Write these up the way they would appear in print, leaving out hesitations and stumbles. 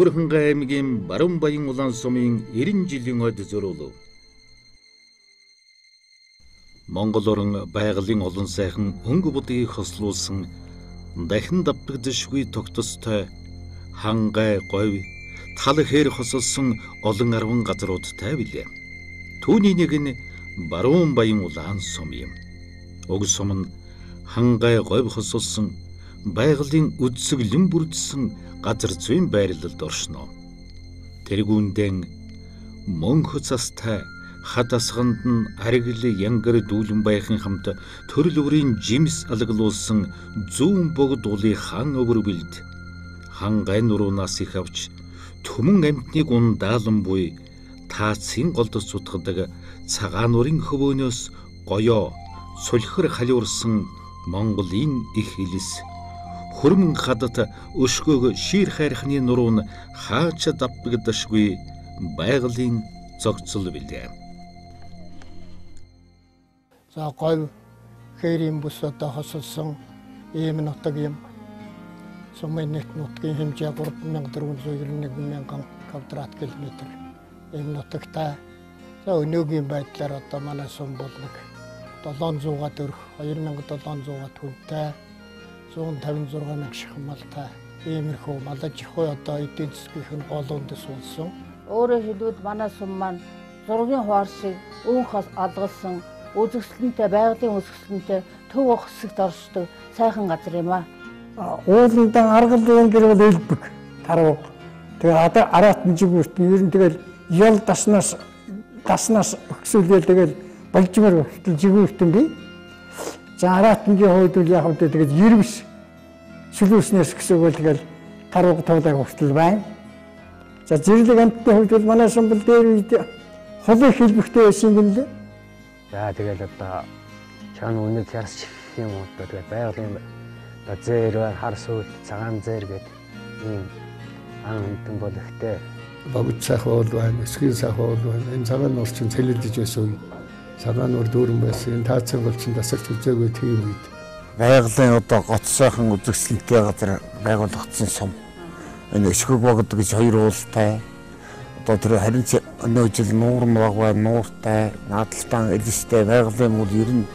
Өвөрхангай аймгийн Баруун Баян Улаан сумын 90 жилийн ойд зориулав. Монгол орон байгалийн олон сайхан өнгө будгийг хослуулсан дахин давтагдашгүй тогтцтой хангай говь тал хээр хосолсон олон арван газруудтай билээ. Түүний нэг нь Баруун Баян Улаан сум юм. Уг сум нь хангай говь хосолсон байгалийн үдсэглэн бүрдсэн газар зүйн байрлалд оршино. Тэргүүндэн мөнх цастай хад асганд нь аргил янгар дүүлэн байхын хамт төрөл бүрийн жимс алаглуулсан зүүн богд уулын хан өвөр бэлд хангай нуруунаас их авч түмэн амьтныг ундаалан буй таацын голдос цутгадаг цагаан нурын хөвөөнөөс гоёо сулхир халиурсан Монголын их элс хөрмөн хадат өшгөөг шир хайрхны нуруу нь хаач давтагдашгүй байгалийн зохицол билээ. За говь хээрийн бүс одоо хосолсон ийм нутаг юм. Сумын нийт нутгийн хэмжээ 3491 мянган квадрат километр ийм нутагтай. За өнөөгийн байдлаар одоо манай сум бол нэг 700-аад өрх, 2700-аад хүнтэй, 156 мянга шахмалтай иймэрхүү малаж ихгүй одоо эдийн засгийнх нь гол үндэс болсон. Өөрөөр хэлбэл манай сум маань зургийн хуар шиг өөнх алгалсан үзэсгэлэнтэй байгалийн үзэсгэлэнтэй төв ох хэсэгт оршдог сайхан газар юм аа. Ууландан аргал янгэр бол элбэг тарваг. Тэгээ араат жигүүрт нь ер нь тэгэл ял даснаас өгсүүлээл тэгэл болжмор хүртэл жигүүртэн бий. За араатангийн хувьд бол яг үгүй тэгэл ирвэс сүлүүснээс гэсээгэл тэгэл тарваг туулаг хүртэл байна. За зэрлэг амтны хувьд бол манай сумбал дээр үед холын хэлбэгтэй байсан юм лээ. За тэгэл одоо чан үнэг ярс юм уу одоо тэгэл байгалийн одоо зээр байна, хар сүүл, цагаан зээр гэдэг ийм ан амтан бол ихтэй. Богд сайхан уул байна, эсгийн сайхан уул байна. Энэ цагаан нуур чинь цэлэлдэж байсан үе. Цагаан нуур дүүрэн байсан. Энэ таацсан гол чинь тасарч үзээгүй тийм үед. Байгалийн одоо гоц сайхан үзэсгэлэнтэй газар байгуулагдсан сум. Энэ өшгөг богд гэж хоёр уултай. Одоо тэр 20 өнөө жил нуур нь баг бай, нууртай, наадалтан элстэй байгалийн мөл ер нь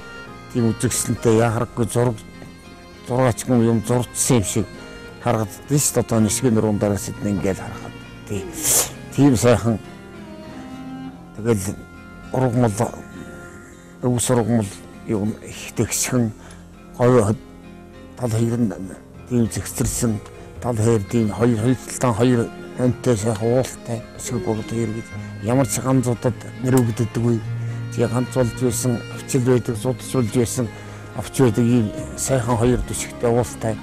тийм үзэсгэлэнтэй яхарахгүй зургаачгүй юм зурцсан юм шиг харагддаг шүү дээ. Одоо нисгийн нуруунд дараас идэн ингээл харахад. Тийм сайхан тэгэл ургамал өвс ургамал юм их тэгшхэн гоё тал хоёр нь тийм зэгцэрсэн тал хоёр тийм хоёр талдаа хоёр өнтэй сайхан уултай өсгөг богд хоёр гэж ямар ч ганцуудад нэрвэгддэггүй. Тэгээ ганц болж байсан авчил байдаг, зудж болж байсан авч байдаг ийм сайхан хоёр төшигтэй уултай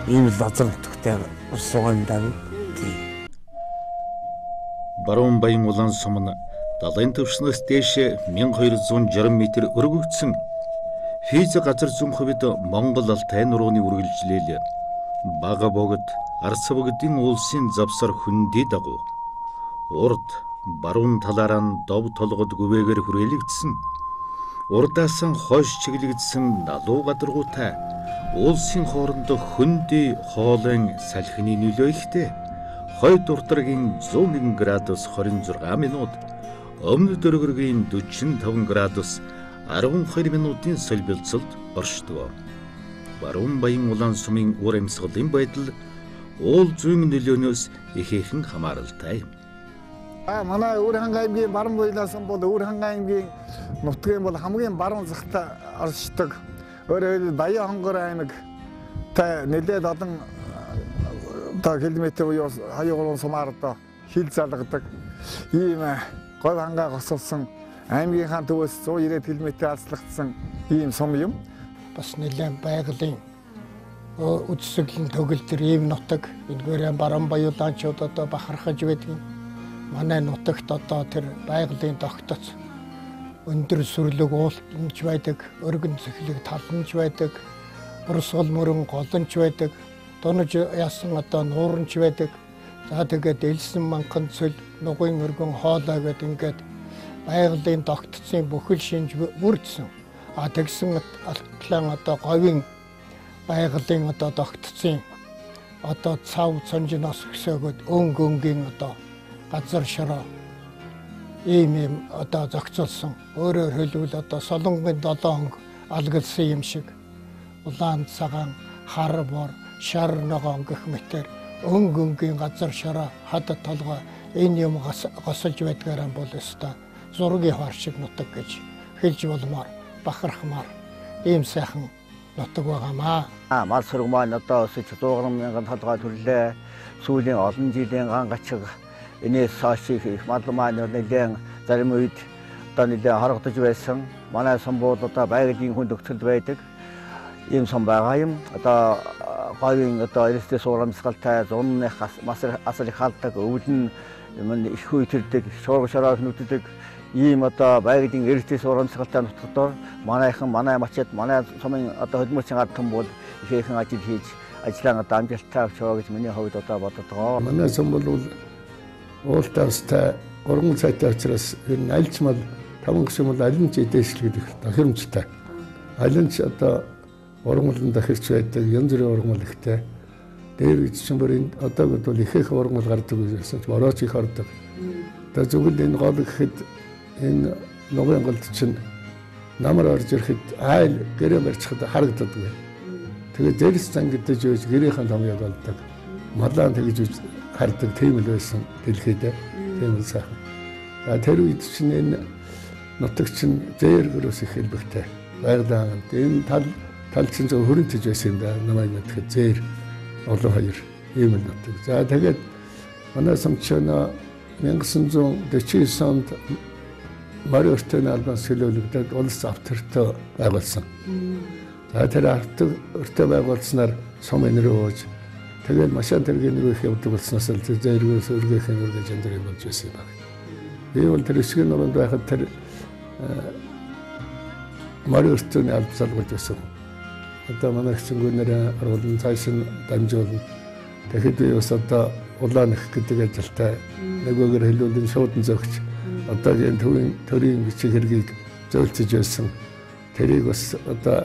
ийм л газар нутагтай ус суугаа юм даа. Баруун Баян Улаан сум нь далайн түвшнээс дээш 1260 м өргөгдсөн физ газар зүүн хувьд Монгол Алтай нурууны үргэлжлэл бага богд арс богдын уулсын завсар хөндий дагуу урд баруун талаараа нь дов толгод гүвээгээр хүрээлэгдсэн урдаас нь хойш чиглэгдсэн налуу гадаргуутай уулсын хооронд хөндий хоолын салхины нөлөө ихтэй хойд урдрагийн 101 градус 26 минут өмнөд өргөргийн 45 градус 12 минутын солбилцолд оршдог. Баруун Баян Улаан сумын уур амьсгалын байдал уул зүйн нөлөөнөөс ихээхэн хамааралтай. Манай Өвөрхангай аймгийн Баруун Баян сум бол Өвөрхангай аймгийн нутгийн бол хамгийн баруун захт оршдог. Өөрөөр хэлбэл Баян хонгор аймаг та нэлээд олон одоо километр буюу 23 сумаар одоо хил залгадаг. Ийм говь хангаа госолсон аймгийнхаа төвөөс 190 км алслагдсан ийм сум юм. Бас нэлээд байгалийн үзэсгэлэн төгөлдөр ийм нутаг энэгээр Баруун Баян улаанчууд одоо бахархаж байдаг. Манай нутагт одоо тэр байгалийн тогтоц өндөр сүрлэг уултанч байдаг, өргөн цэхлэг таланч байдаг, урсгал мөрөн голонч байдаг, дунаж ясан одоо нуурнч байдаг. За тэгээд элсэн манхан цөл, нугын өргөн хоолой гэдэг ингээд байгалийн тогтцын бүхэл шинж бүрдсэн. А тэгсэн алтлан одоо говийн байгалийн одоо тогтцын одоо цав цонжноос өсөөгөөд өнгө өнгийн одоо газар шороо ийм юм одоо зохицуулсан. Өөрөөр хэлбэл одоо Солонгын 7 өнгө алгалсан юм шиг улаан, цагаан, хар, бор, шар, ногоон гэх мэтэр өнгө өнгийн газар шороо хад толгой энэ юм госолж байдгаараа бол өстой зургийн хор шиг нутаг гэж хэлж болмоор бахархмаар ийм сайхан нутаг байгаамаа. Мал сүрэг маань одоо өсөж 100 мянган толгой төрлөө. Сүүлийн олон жилийн ган гачиг энэс хойш их мал маань нэлээд зарим үед одоо нэлээд хорогдож байсан. Манай сум бол одоо байгалийн хүн төгсгөл байдаг. Ийм сум байгаа юм. Одоо говийн одоо эрсдэл суурамсгалтай зунны асар их халдаг, өвөл нь их үйтэрдэг, шуурга шороо нүддэг ийм одоо байгалийн эрсдэл суурамсгалтай нутгадор манайхан манай мачид манай сумын одоо хөдөлмөрчин ард түмэн бол ихээхэн ажил хийж ажлаа одоо амжилттай авч яваа гэж миний хувьд одоо боддог. Манай сум бол уултаастай 3 сайтай учраас ер нь аль ч мал 5 гишүүн бол аль нь ч эдээшил гэдэг тохиромжтой. Аль нь ч одоо ургамал нь тохирч байдаг, янз бүрийн ургамал ихтэй. Дээр гэж чинь бүр энэ одоо бол ихээхэн ургамал гардаг гэсэн ч борооч их ордог. Одоо зөвхөн энэ гол гэхэд энэ нугын голд чинь намар орж ирэхэд айл гэрээ барьчихад харагддаг. Тэгээд зэрс зан гэдэг үеж гэрийнхэн томьёог олдог. Малаан тэгж хардаг тийм л байсан дэлхийд. Тийм л сайхан. За тэр үед чинь энэ нутаг чинь зээр гөрөөс их хэлбэгтэй. Байгалаа энэ тал чинь зөв хөрөнтөж байсан юм да. Намайг мэдхэд зээр олон хоёр ийм л нутаг. За тэгээд манай сумчна 1949 онд Мари өртөөний албаас төлөөлөгдөд улс автөртөө байгуулсан. За тэр автөртөө байгуулснаар сум энэ рүү ууж тэгэл машин тэргийн рүү их явдаг болсноос л зээргээс өргөх юм гэж энэ төр болж байсан юм байна. Би бол тэр өсгөн нуруунд байхад тэр Мари өртөөний алба залгуулж байсан. Одоо манай хэсэнгүүнээр оруулан цааш нь дамжуулна. Тэгэхэд би бас одоо улаан их гэдэг ажилтай нөгөөгөр хэлүүлэн шуудан зөгч одоогийн төвийн төрийн бичиг хэргийг зөөлцөж байсан. Тэрийг бас одоо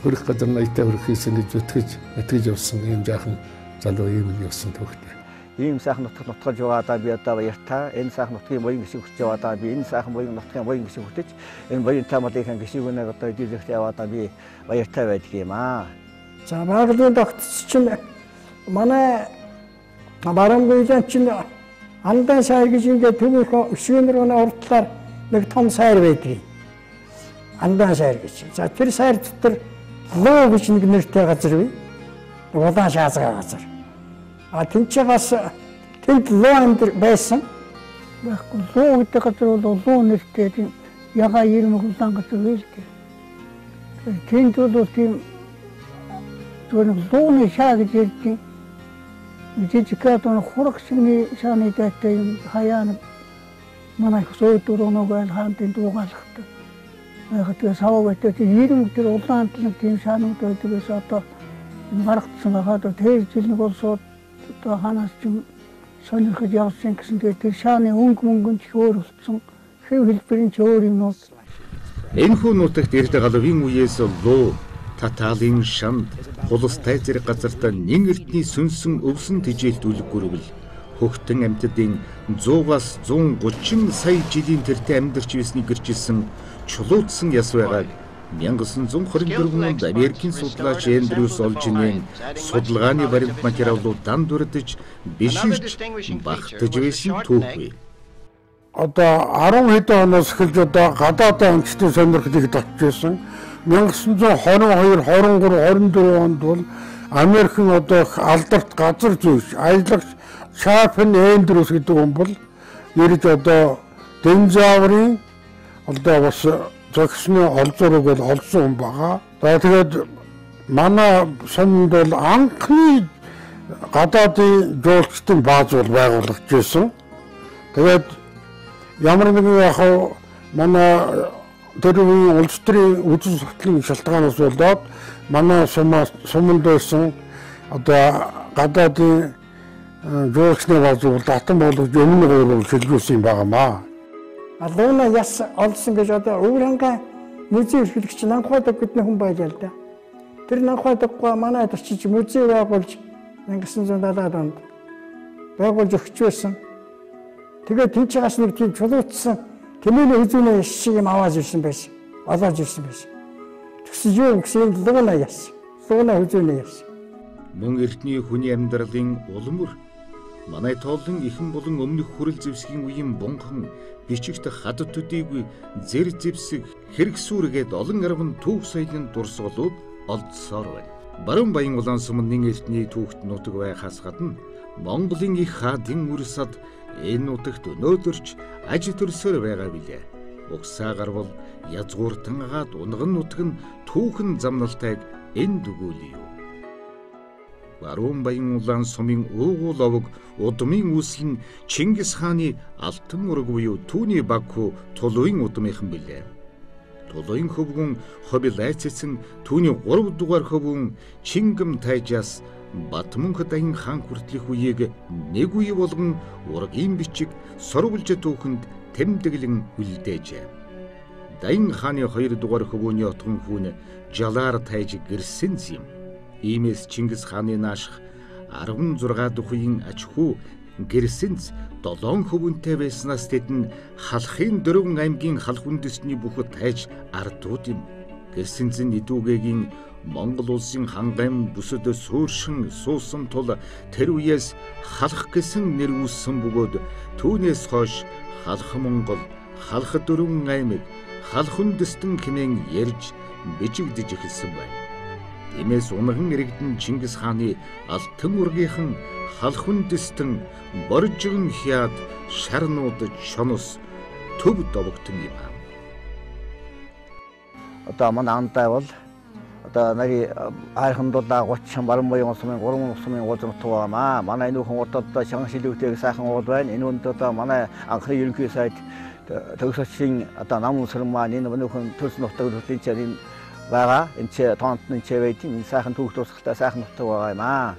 хөрөх газар ноётой хөрөх хийсэн гэж зүтгэж мэтгэж явсан ийм жаахан залуу ийм л явсан төвхтэй. Ийм сайхан нутаг нутгалж байгаадаа би одоо баяртай. Энэ сайхан нутгийн буян гишүүн хүчж яваадаа би энэ сайхан буян нутгийн буян гишүүн хүтэж энэ буянтай малынхан гишүүнээр одоо эдэлэгт яваадаа би баяртай байдаг юм аа. За байгалийн тогтц чинь манай Барамбуйлан чинь Андан сайр гэж ингээд төвийнхөө өсгөн рүүнээ уртлаар нэг том сайр байдаг. Андан сайр гэж. За тэр сайр дотор Луу гэж нэг нэртэй газар бий. Улаан шаазгаа газар. А тэнцээ бас тэнд луу амьд байсан. Байхгүй луу гэдэг газар бол луу нэртэй тийм ягаа ирмэг улаан газар байл дээ. Тэнд бол тийм зүгээр нэг лууны шаа гэж ярьдаг. Жижигхэн одоо хураг шигний шааны дайтай юм хаяа нэг манай сууд дөрөнөг айл хаантын дуугаалгатай. Яг тэгээ саваа байтай тийм ирмэг тэр улаан нэг тийм шаанууд байдаг гэсэн одоо гаргацсан байгаа. Одоо тэр жил нэг улсууд одоо ханаас ч сонирхож явсан гэсэн тэгээ тэр шааны өнгө мөнгөн ч өөр болсон. Хэв хэлбэрийн ч өөр юмнууд. Энэхүү нутагт эрд галавын үеэс луу Таталын шанд хулстай зэрэг газарт нэн эрдний сүнсэн өвсөн тэжээлт үлгэрвэл хөхтөн амьтдын 100-аас 130 сая жилийн тэртээ амьдарч байсныг гэрчилсэн чулуутсан яс байгааг 1924 онд Америкийн судлаач Эндрюс Олжинийн судалгааны баримт материалууд дан дурдж биширч багтаж байсан түүх бий. Одоо 10 хэдэн оноос эхэлж одоо гадаадын амтны сонирхлыг татж байсан. 1922, 23, 24 онд бол Америкийн одоо алдарт газар зүйч, аялагч Чапен Эндрюс гэдэг хүн бол ирж одоо динозаврын одоо бас зохисны олзуурыг бол олсон хүн байгаа. За тэгээд манай сумд бол анхны гадаадын жуулчдын бааз бол байгуулагдаж байсан. Тэгээд ямар нэгэн яг манай тэр үеийн улс төрийн үзэн судлалын шалтгаанаас болоод манай суманд байсан одоо гадаадын жуулчны бааз бол татан болгож өмнө гурвал шилжүүлсэн юм байгаамаа. Лууна яс олсон гэж одоо Өвөр хангай музей эрхлэгч Нанхай дог гэдэг хүн байлаа л да. Тэр Нанхай доггоо манайд очиж музей байгуулж 1970-ад онд байгуулж өгч байсан. Тэгээд тэнцээс бас нэг тийм чулуутсан тэмээний хүзүүний яс шиг юм аваад ирсэн байсан. Олоож ирсэн байсан. Тэгсэн юу гэсэн лугна яс. Лугна хүзүүний яс. Мөн эртний хүний амьдралын улам бүр манай тооллон ихэн болон өмнөх хүрэл зэвсгийн үеийн бунхан бичигт хад төдийгүй зэр зэвсэг хэрэгсүүргээд олон арван түүх соёлын дурсгалууд олдсоор байна. Баруун Баян улаан сумын эртний түүхт нутаг байхаас гадна Монголын их хаадын үрсад энэ нутагт өнөөдөрч аж төрсөөр байгаа билээ. Угсаа гарвал язгууртан агаад унган нутаг нь түүхэн замналтайг энд өгөөлье. Баруун Баян улаан сумын уугуул овог удмын үүсэл нь Чингис хааны алтан ураг буюу түүний баг хүү Тулуйн удмынхан билээ. Тулуйн хөвгүн Хобилай цэцэн түүний 3 дугаар хөвгүн Чингэм тайжаас Батмөнх даян хаан хүртэлх үеийг нэг үе болгон ургийн бичиг сорволж түүхэнд тэмдэглэн үлдээжээ. Даян хааны 2 дугаар хөвгөөний отгон хүүн Жалаар тайж гэрсэн юм. Иймээс Чингис хааны нааших 16 дахь үеийн аж хүү гэрсэнц 7 хөвөнтэй байснаас тэдэн халахын 4 аймгийн халах үндэстний бүхэд тайж ардууд юм. Гэрсэнц нь Идүгэгийн Монгол улсын хангайм бүсэд сууршин суусан тул тэр үеэс халах гэсэн нэр үүссэн бөгөөд түүнээс хойш халах Монгол, халах 4 аймаг, халах үндэстэн хэмээн ярьж бичигдэж эхэлсэн байна. Тиймээс унган иргэдэн Чингис хааны алтан ургийнхан халах үндэстэн боржигн хяад шарнууд чонос төв довогтон юм. Одоо манай андаа бол одоо нарийн хайрхан дулаа 30 баруун баян сумын 3 сумын уул нутаг байгаамаа. Манай нүүхэн урд одоо чанга шилүүтэйг сайхан уул байна. Энэ үнд одоо манай анхны ерөнхий сайд төгсөчийн одоо нам үнсрэн маань энэ нүүхэн төрс нутаг төрлийн чинь энэ байгаа. Энэ ч тонт нь ч байдیں۔ Энэ сайхан түүх дурсгалтай сайхан нутаг байгаа юм аа.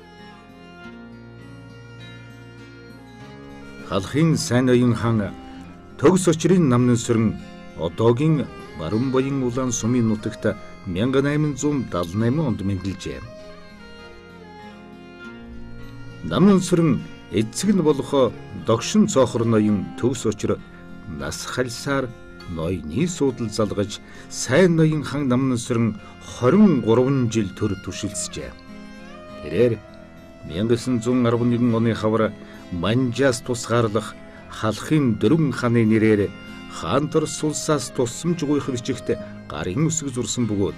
Халахын сайн оюун хаан төгс очрын намнын сүрэн одоогийн Баруун Баян улаан сумын нутагт 1878 онд мэндэлжээ. Намнын сүрэн эцэг нь болох догшин цоохор ноён төгс очир нас халсаар ноёны суудал залгаж сайн ноён хан намнын сүрэн 23 жил төр түшилсжээ. Тэрээр 1911 оны хавар Манжаас тусгаарлах халахын 4 ханы нэрээр хаан торс улсаас тусламж гуйх бичигт гарын үсэг зурсан бөгөөд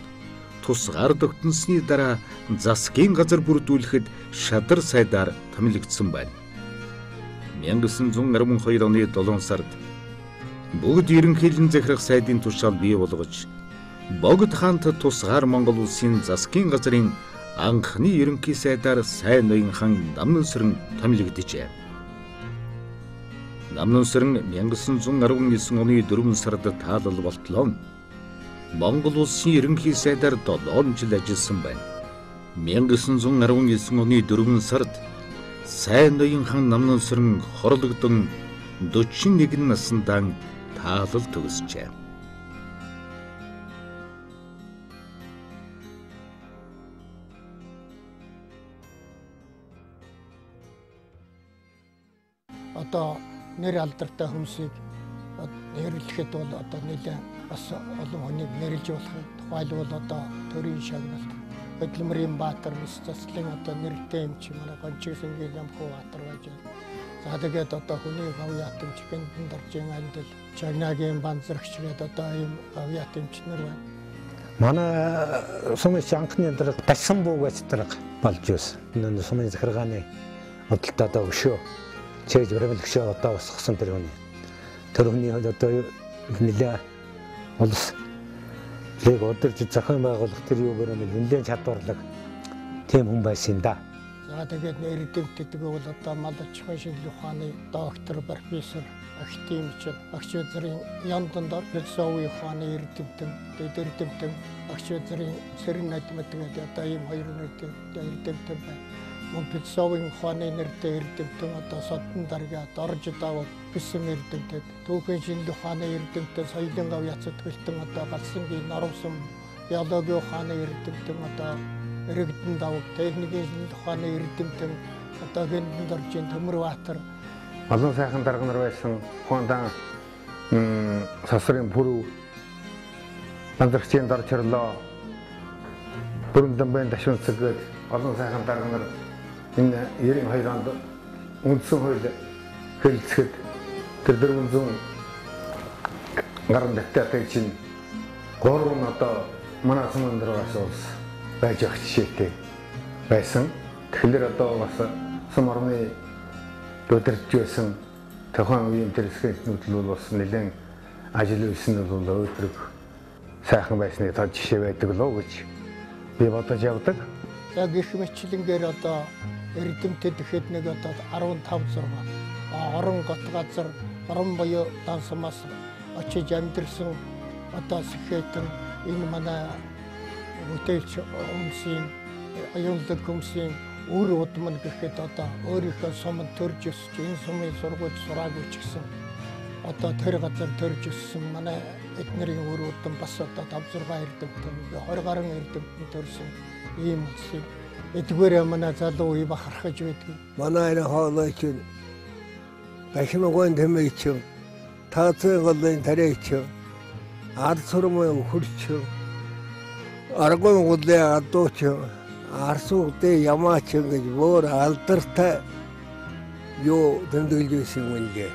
тусгаар тогтносны дараа засгийн газар бүрдүүлэхэд шадар сайдаар томилогдсон байна. 1912 оны 7 сард бүгд ерөнхийлэн захирах сайдын тушаал бий болгож Богд хаант тусгаар Монгол улсын засгийн газрын анхны ерөнхий сайдаар сайн ноён хан Намнын сүрэн томилогдожээ. Намнын сүрэн 1919 оны 4 сард таалал болтлоо. Монгол улсын ерөнхий сайдаар 7 жил ажилласан байна. 1919 оны 4 сард сайн ноён хан Намнын сүрэн хорлогдон 41 насндаан таалал төгсжээ. Одоо нэр алдартай хүмүүсийг нэрлэхэд бол одоо нэлээд бас олон хүнийг нэрлж болох юм. Тухайлбал одоо төрийн шагналт Хөдөлмөрийн Баатар мэс заслын одоо нэртэй эмч манай Гончиг-Сэнгийн Ямхуу Баатар байж байна. За тэгээд одоо хүний гавьяат эмч Гэнтэн даржин андил Чагнагийн банзрагч гэдэг одоо ийм гавьяат эмч нар байна. Манай сумын анхны дарга Дашсан буу гэж дарга болж байсан. Энэ сумын захиргааны худалдаа одоо өшөө чэж баримлэгшөө одоо босгосон тэр хүний. Тэр хүний одоо нэлээ улс лиг удирж зохион байгуулах тэр юу гэрээ нэлээд чадварлаг тийм хүн байсан да. За тэгээд эрдэмт гэдэг бол одоо мал аж ахуйн шинжилгээ ухааны доктор, профессор, академич, агч газрын Янданд философи ухааны эрдэмтэн, дэд эрдэмтэн, агч газрын Цэрэн надмад гэдэг одоо ийм хоёр нэртэй эрдэмтэн байна. Мөн философийн ухааны нэртэй эрдэмтэн одоо Содон дарга Дорж даваа гэсэн эрдэмтэд, түүхийн шинжилгээ ухааны эрдэмтэн, соёлын гав яц сэтгэлтэн одоо Галсангийн Норовсон биологийн ухааны эрдэмтэн одоо Эрэгдэн давг, техникийн шинжлэх ухааны эрдэмтэн, одоо Хэндэнд оржийн Төмөрбаатар. Олон сайхан дарга нар байсан. Хуандан сасрын бүрүү Бандрагчийн дор чорлоо Бүрэн дамбын дашуунцэг гээд олон сайхан дарга нар энэ 92 онд үндсэн хууль хэлэлцэхэд тэр 400 гаруй депутатын чинь 3 нь одоо манай сумын даргаас улс байж явах жишээтэй байсан. Тэгэхээр одоо бас сум орны удирдах байсан тухайн үеийн тэр сэхэтнүүд бол бас нэлээд ажил үйлсэн нь бол өөдрөг сайхан байсныг тод жишээ байдаг лөө гэж би бодож явдаг. За гэх мэтчилэнгээр одоо эрдэмтэд гэхэд нэг одоо 15 6 орон гот газар орон буюу дансамаас очиж амьдэрсэн одоо сэхэтэн энэ манай бүтээлч хүмүүсийн оюунлаг хүмүүсийн үр удам нь гэхэд одоо өөрийнхөө суманд төрж өсч энэ сумын сургуульд сураагүй ч гэсэн одоо тэр газар төрж өссөн манай эднэрийн үр удам бас одоо 5 6 эрдэмтэн 20 гаруй эрдэмтэн төрсөн ийм улсын эдгээрээ манай залуу үе бахархаж байдаг. Манай энэ хоолой чинь Бахимагын тэмээ чинь таацын голын тариа чинь ард сурмын хөрч аргун гулын адуу чинь арсуудын ямаа чинь гэж өөр алдартай юу тэмдэглэж байсан юм лээ.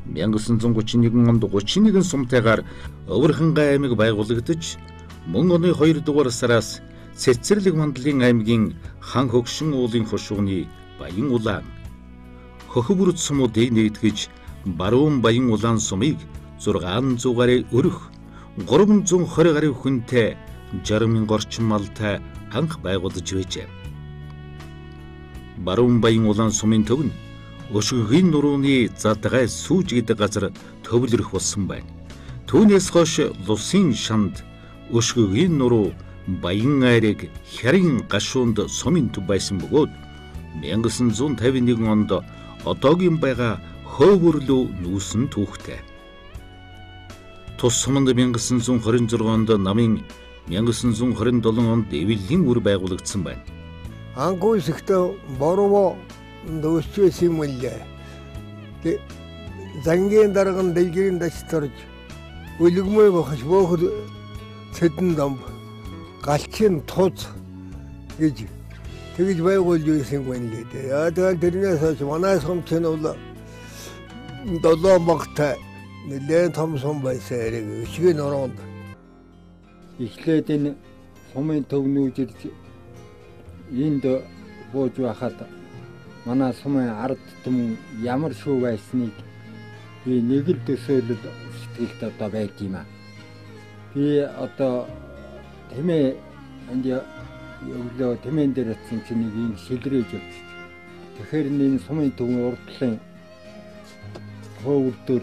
1931 онд 31 сумтайгаар Өвөрхангай аймаг байгуулагдаж мөн оны 2 дугаар сараас Цэцэрлэг мандлын аймгийн Хан хөгшин уулын хошууны Баян улаан Хөхөвөрд сумуудыг нэгтгэж Баруун Баян улаан сумыг 600 гаруй өрх 320 гаруй хүнтэй 60 мянга орчим малтай анх байгуулж байжээ. Баруун Баян улаан сумын төв нь Өшгөгийн нурууны задгай сүүж гэдэг газар төвлөрөх болсон байна. Түүнээс хойш лусын шанд Өшгөгийн нуруу Баян айрыг хярын гашуунд сумын төв байсан бөгөөд 1951 онд одоогийн байгаа хөөвөрлөө нүүсэн түүхтэй. Тус суманд 1926 онд намын 1927 онд эвлэлийн үр байгуулагдсан байна. Ангүй сэхтээ бороо дөөсчөөс юм лээ. Зангийн дарга нь дэлгэрийн дачторж өлгмөө бохож бөөхөр цэдэн домб галчин туз гэж тэгж байгуулж байсан юм лээ. Яа тэгэл тэрнээс хойш манай сум чинь бол 7 багтай нэлээд том сум байсан хэрэг өчгийн нуруунд. Эхлээд энэ сумын төв нүүж ирж энд бууж байхад манай сумын ард түмэн ямар шүү байсныг би нэг л төсөөлөл сэтгэлд одоо байд юм аа. Би одоо тэмээ энд өглөө тэмээн дээр очсон чинь нэг юм шилрээж явчих. Тэгэхээр энэ сумын төвийн урдлын хөвөлдөр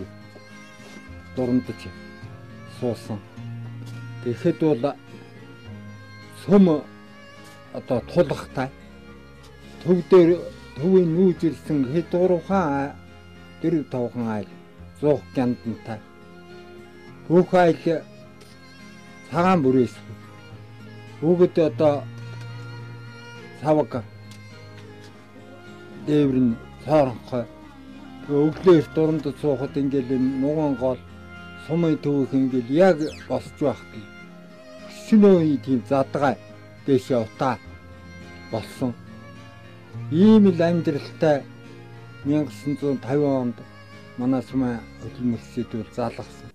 дурандж суусан. Тэгэхэд бол сум одоо тулгахтай төв дээр төвийн нүүж ирсэн хэд 3 4 5 айл 100 гяндантай бүх айл цагаан бүрээс бүгд одоо савг дээвэр нь цоронхой өглөө эрт дурандж суухад ингээл нуган гол сумын төвөх ингээл яг босч байхад өчнөө тийм задгай дээшээ утаа болсон. Ийм л амьдралтай 1950 онд манай сумын хөдөлмөрчид бол залгасан.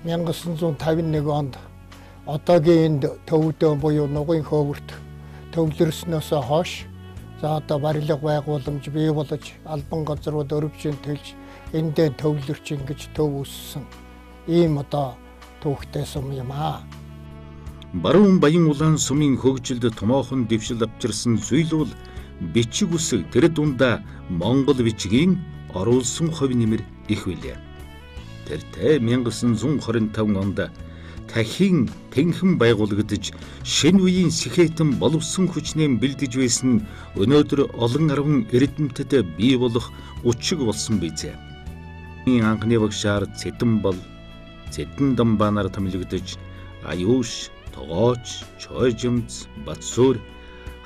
1951 онд одоогийн энд төвдөө буюу нугын хөөвөрт төвлөрснөөс хойш за одоо барилга байгууламж бий болж албан газрууд өрөвчин төлж эндээ төвлөрч ингэж төв үүссэн. Ийм одоо түүхтэй сум юм аа. Баруун Баян улаан сумын хөгжилд томоохон дэвшил авчирсан зүйл бол бичиг үсэг тэр дундаа Монгол бичгийн оруулсан хувь нэмэр их билээ. Тэртээ 1925 онд тахин тэнхэн байгуулагдаж шинэ үеийн сэхэтэн боловсон хүчнээ бэлдэж байсан өнөөдөр олон арван эрдэмтэд бий болох учиг болсон бизээ. Анхны багшаар Цэдэн бол Цэдэн дамбанаар томилогдож Аюуш, Тогооч, Чойжимц, Батсуур,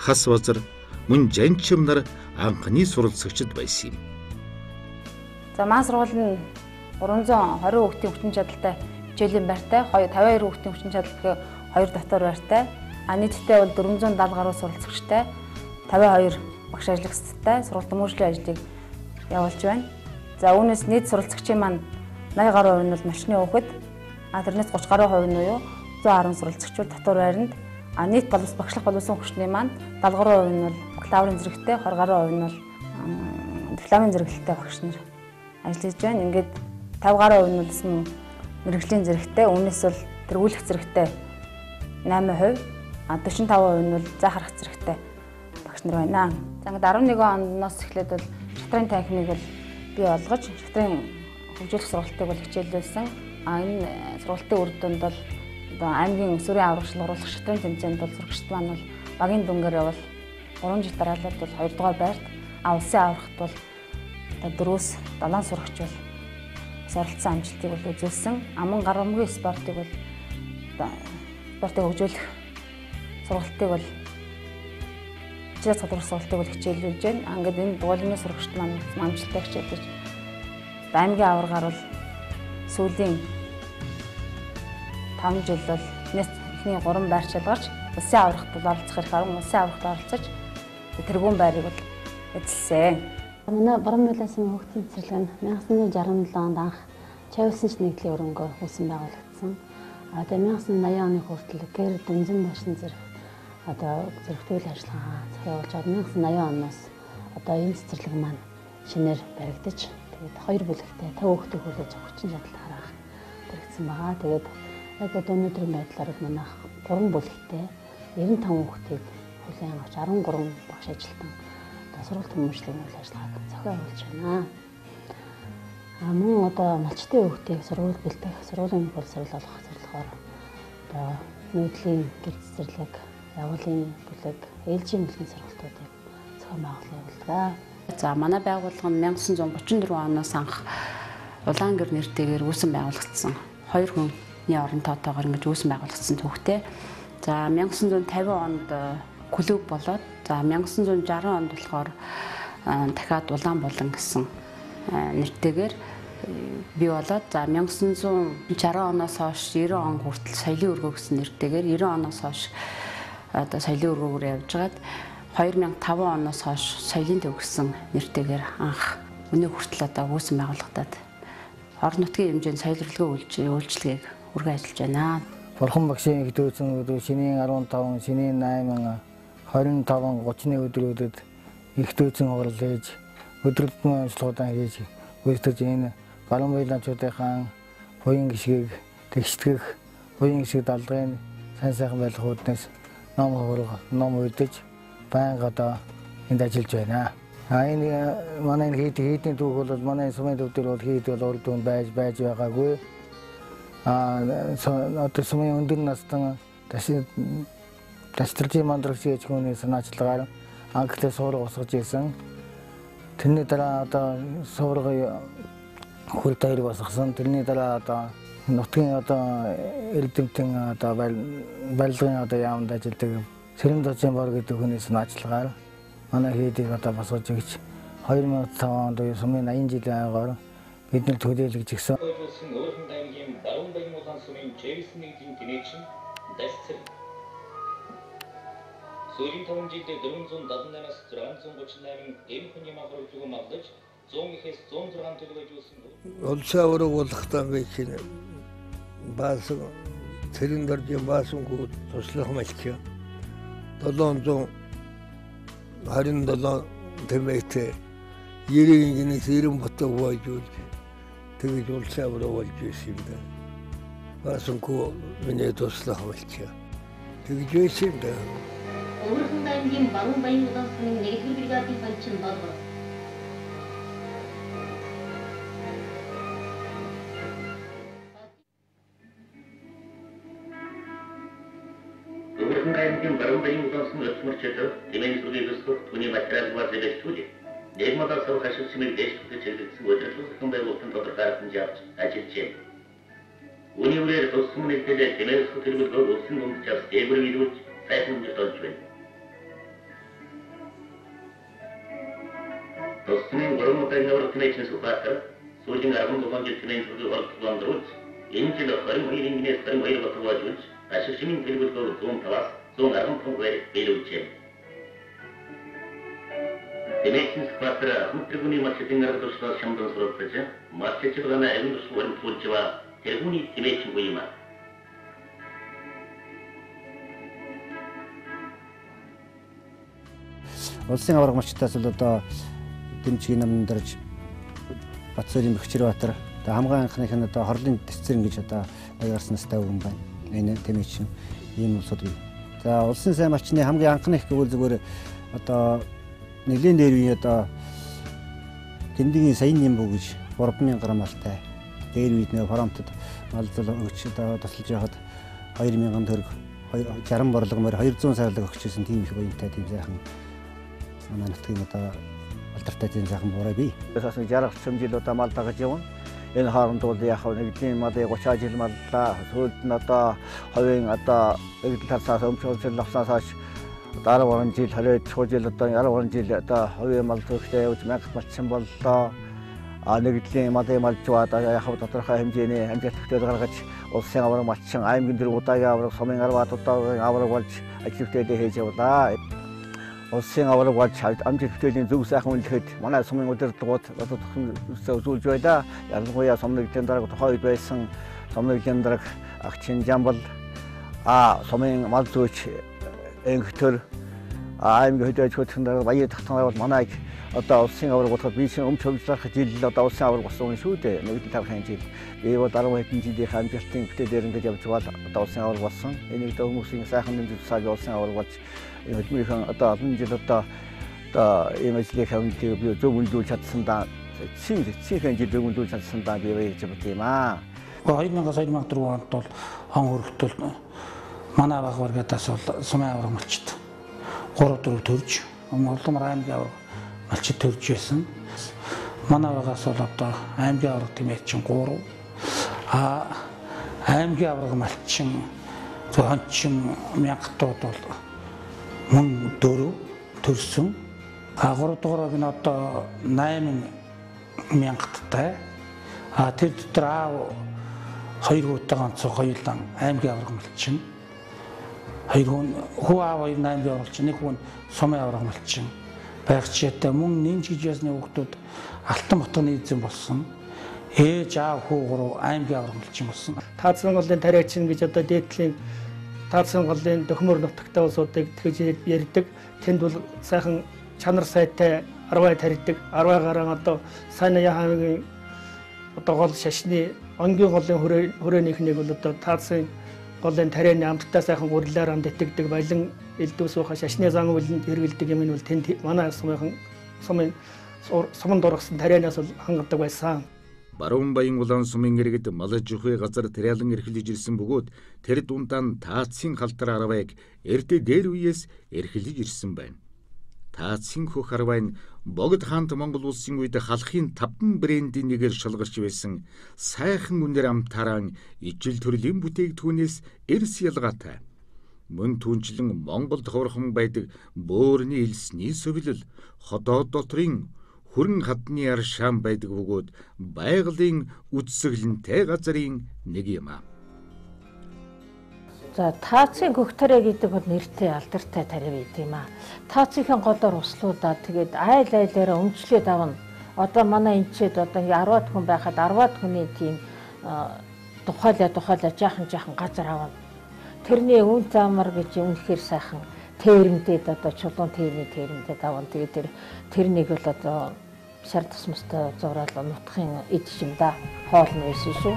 Хас базар, мөн Жанчим нар анхны суралцагчид байсан юм. За манай сургууль нь 320 хүүхдийн хүчин чадалтай хичээлийн байртай, 52 хүүхдийн хүчин чадалтай 2 дотор байртай. А нийтдээ бол 470 гаруй суралцагчтай, 52 багш ажиллагчтай сургалт хүмүүжлийн ажлыг явуулж байна. За үүнээс нийт суралцагчийн маань 80 гаруй хувь нь бол малчны хүүхэд, а тэрнээс 30 гаруй хувь нь буюу 110 суралцагч бол дотор байранд, а нийт багшлах боловсон хүчний маань 70 гаруй хувь нь бол бакалаврын зэрэгтэй, 20 гаруй хувь нь бол дипломын зэрэглэлтэй багш нар ажиллаж байна. Ингээд 50 гаруй хувь нь бол мэргэжлийн зэрэгтэй, үүнээс бол тэргүүлэх зэрэгтэй 8%, а 45% нь бол заахарах зэрэгтэй багш нар байна. За ингээд 11 оноос эхлээд бол шатрын танхимыг бол бий болгож шатрын хөгжүүлэх сургалтыг бол хичээллүүлсэн. А энэ сургалтын үр дүнд бол одоо аймгийн өсвөрийн аврах шалгаруулах шатрын тэмцээнд бол сурагчид маань бол багийн дүнгээр бол 3 жил дараалал бол 2 дугаар байрт, а улсын аврахт бол одоо 4-7 сурагч бол оролцсон амжилтыг бол үзүүлсэн. А мөн гар бөмбөгийн спортыг бол спортыг хөгжүүлэх сургалтыг бол хичээл гадуурх сургалтыг бол хичээллүүлж байна. А ингээд энэ дугуйлны сурагчид маань амжилттай хичээлж аймгийн аваргаар бол сүүлийн 5 жил бол эхний 3 байр шалгарч улсын аврахт бол оролцох эрх аван улсын аврахт оролцож тэргүүн байрыг бол эзэлсэн. Манай Баруун Баялаа сумын хүүхдийн цэцэрлэг нь 1967 онд анх Чавилсан нэгдлийн өрөнгөөр үүсэн байгуулагдсан. А тэгээ 1980 оны хүртэл гэр дэнзэн башин зэрэг одоо зэрэгтэй үйл ажиллагаа зохиолж 1980 оноос одоо энэ цэцэрлэг маань шинээр баригдаж тэгээд хоёр бүлэгтэй 50 хүүхдийг хүлээж авах хүчин чадал харах баригдсан байгаа. Тэгээд яг одоо өнөөдрийн байдлаар бол манайх 3 бүлэгтэй 95 хүүхдийг хүлээн авч 13 багш ажилтан одоо сургалт хүмүүжлийн үйл ажиллагааг зохион байгуулж байна. А мөн одоо малчдын хүүхдийг сургууль бэлтгэх, сургуулийн боловсрол олгох зорилгоор одоо нүүдлийн гэр цэцэрлэг, явуулын бүлэг, ээлжийн бүлгийн сургалтуудыг зохион байгуулан явуулдаг. За манай байгууллага нь 1934 оноос анх улаан гэр нэртэйгээр үүсэн байгуулагдсан. Хоёр хүний орон тоотойгоор ингэж үүсэн байгуулагдсан түүхтэй. За 1950 онд клуб болоод за 1960 онд болохоор дахиад улаан булан гэсэн нэртэйгээр бий болоод за 1960 оноос хойш 90 он хүртэл соёлын өргөө гэсэн нэртэйгээр 90 оноос хойш одоо соёлын өргөөгөөр явж байгаад 2005 оноос хойш соёлын төв гэсэн нэртэйгээр анх өнөө хүртэл одоо үүсэн байгуулагдаад орон нутгийн хэмжээнд соёл урлагийн үйлчилгээг үргэлж ажиллаж байна. Бурхан багшийн их дүүцэн өдөр шинийн 15, шинийн 8, 25, 30-ны өдрүүдэд их дүүцэн хурал хийж өдрөлтмөн онцлогоо хийж гүйцэтгэж энэ Баруун Баялаачуудынхаа буян гишгийг тэгштгэх, буян гишиг даалгаврын сайн сайхан байх үүднээс ном хурал, ном уйдаж байнга одоо энд ажиллаж байна. А энэ манай энэ хийдийн түүх бол манай сумын төв дээр бол хийд бол урд дүн байж байгаагүй. А одоо сумын өндөр настан даштржийн мандрагч гэж хүний санаачлагаар анхлаа суурга босгож ирсэн. Тэрний дараа одоо суурга хурд хоёрыг босгосон. Тэрний дараа одоо нутгийн одоо эрдэмтэн одоо барилгын одоо яамд ажилладаг Сэрэмдожийн бор гэдэг хүний санаачлагаар манай хийдийг одоо босгож өгч 2005 онд сумын 80 жилийн ойгоор бид нар төлөөлөж гисэн. Өөрхөн аймгийн Баруун Баян улаан сумын Чэвсэн нэгдлийн тэнээчин Дасцэр. Сүүлийн 5 жилд 478-аас 638 эм хүний махраг зүгэн мавлаж 100-ээс 106 төлөв ажилласан. Улсын авраг болохдоо би чинь баасан цэрэн доржийн баасангүй туслах малчаа 727 тэмээтэй 90 гинэс 90 ботог боожуулж тэгж улсын авраг болж байсан юм да. Баасангүй миний туслах малчаа тэгж байсан юм да. Өөрхөн аймгийн Баруун Баян улаан сумын 1-р бригадын панчин болгоо. Өөрхөн аймгийн Баруун Баян улаан сум өсмөрчөд тэмээн сүргийг өсгөх түүний материал зэвэстүүлээ. Нэгмадаар сав хашиг чимээг дээш түгэж чиглэгдсэн удирдлага зохион байгуулалтын тодорхой арга хэмжээ авч ажиллажээ. Үүний үрээр тус сум нэгдэлээ тэмээн өсгөх төлөвлөгөөг улсын дунд чаас дээгүүр нийлүүлж сайхан өндөр болж байна. Тус сумын 3 удаагийн аварга тэмээчин Сүхбаатар сүүлийн 17 жил тэмээн зургийг оролцолондруулж энэ жил 22 ингэнээс 22 батг важуулж ашиг шимийн төлөвлөгөөг 105-аас 115 хувиар биелүүлжээ. Тэмээчин Сүхбаатар Ахмад тэргүүний малчдын арга туршлагаас шамдан суралцаж малч ажиллагааны ариун туршлага баримтжуулж байгаа тэргүүний тэмээчин буй юм. Улсын аварга малчдаас бол одоо Дэмчгийн намн дарж Батцэрийн Бөхчрбаатар одоо хамгийн анхных нь одоо хорлын тэсцэрэн гэж одоо баяр гарсан настай хүн байна. Энэ тэмээчин ийм улсууд бий. За улсын сайн малчны хамгийн анхных гэвэл зүгээр одоо нэлийн дээр үеийн одоо Тэндийн саяын нэмбүү гэж 3000 грамм малтай. Дээр үед нэ фронтод мал зул өгч одоо тусалж байхад 2000 төгрөг 60 борлого морь 200 сарлаг өгчээсэн тийм их буянтай тийм сайхан манай нутгийн одоо алдартай тийм сайхан буурай бий. Бас 60 жил удаа мал дагаж явна. Энэ хооронд бол яг нэгдлийн малыг 30 жил маллаа. Сүүлд нь одоо хувийн одоо нэгдэл тарсаас өмчөөлөл авснаас хойш 13 жил 22 жил одоо 13 жил одоо хувийн мал зөөхтэй явж 1000 малчин боллоо. А нэгдлийн малыг малж одоо яг тодорхой хэмжээний амжилт бүтээл гаргаж улсын аварга малчин аймгийн дөрөв удаагийн аварга сумын 10 удаагийн аварга болж ажил бүтээлээ хийж явлаа. Улсын аварга болж амжилт бүтээлийн зөв сайхан үнэлэхэд манай сумын удирдлагууд одоо төгсөн үзүүлж байлаа. Ялангуяа сум нэгдлийн дарга тухайн үед байсан сум нэгдлийн дарга Агчин Жамбал, сумын мал зүйч Энхтөр, аймгийн хөдөө аж ахуйн дарга Баяр Тахтан бол манай одоо улсын аварга болоход би чинь өмч хөвжлөх жил одоо улсын аварга болсон шүү дээ. Нэгдэл тархын жил. Би бол 10 хэдэн жилийн амжилтын бүтээлээр ингэж явж байгаа одоо улсын аварга болсон. Энийг одоо хүмүүсийн сайхан дэмжиж тусааж улсын аварга болж хөдөлмөрийн одоо олон жил одоо ийм ажлыг хавнтыг би зөв үнэлүүлж чадсан да. Цэцэн жил зөв үнэлүүлж чадсан да би баярж бод юм аа. 2000-аас 2004 онд бол он өргөтөл манай баг баргадаас бол сумын аварга малчид 3 4 төрж Улмар аймгийн аварга малчид төрж байсан. Манай багаас бол одоо аймгийн аварга тэмээчин 3, аймгийн аварга малчин хончин мянгатууд бол мөн 4 төрсөн. 3 дугаар нь одоо 8 мянгаттай. Тэр дотор аав хоёр хүүтэй ганц хоёулаа аймгийн аварга малчин. Хоёр хүн хүү аав хоёр нь аймгийн аварга малчин, нэг хүн сумын аварга малчин байх жишээтэй. Мөн нэмж гэж ясны хүүхдүүд Алтан ботгоны эзэн болсон. Ээж аав хүү гурав аймгийн аварга малчин болсон. Таацсан голын тариачин гэж одоо дээдлийн Таацсан голын дөхмөр нутагтай улсуудыг тэгж ярьдаг. Тэнд бол сайхан чанар сайтай арвай тарьдаг. Арвай гарan одоо сайн аймгийн одоо гол шашны онгийн голын хүрээнийхнийг бол одоо Таацсан голын тарианы амттай сайхан гурлаар амд итгэдэг балин элдв сууха шашны зан үйлэнд хэрэгэлдэг юм нь бол тэнд манай сумын суманд ургасан тарианаас бол хангадаг байсан. Баруун Баян улаан сумын иргэд Малжихуй газар тариалан эрхэлж ирсэн бөгөөд тэр дундаа нь Таацын халдар арвайг эрдэ дээр үеэс эрхэлж ирсэн байна. Таацын хөх арвай нь Богд хаант Монгол улсын үед халахын 5 брендийн нэгээр шалгарч байсан сайхан үнэр амтаараа ижил төрлийн бүтээгдэхүүнээс эрс ялгаатай. Мөн түнчлэн Монголд ховорхон байдаг бөөрийн элсний сувилал, ходоод дотрын хүрэн хадны аршаан байдаг бөгөөд байгалийн үзэсгэлэнтэй газрын нэг юм аа. За Таацын хөх тариа гэдэг бол нэртэй алдартай тариа байт юм аа. Таацынхаа голоор услуудаад тэгээд айл айлаараа өмчлөөд авна. Одоо манай энчээд одоо ингээ 10-аад хүн байхад 10-аад хүний тийм тухайлаа жаахан газар авна. Тэрний үн заамар гэж үнэхээр сайхан тэрэмдээд одоо чулуун тэрний тэрэмдээд авна. Тэгээд тэрнийг бол одоо шар тасмастай зураал нутгийн эд юм да. Хоол нь байсан шүү.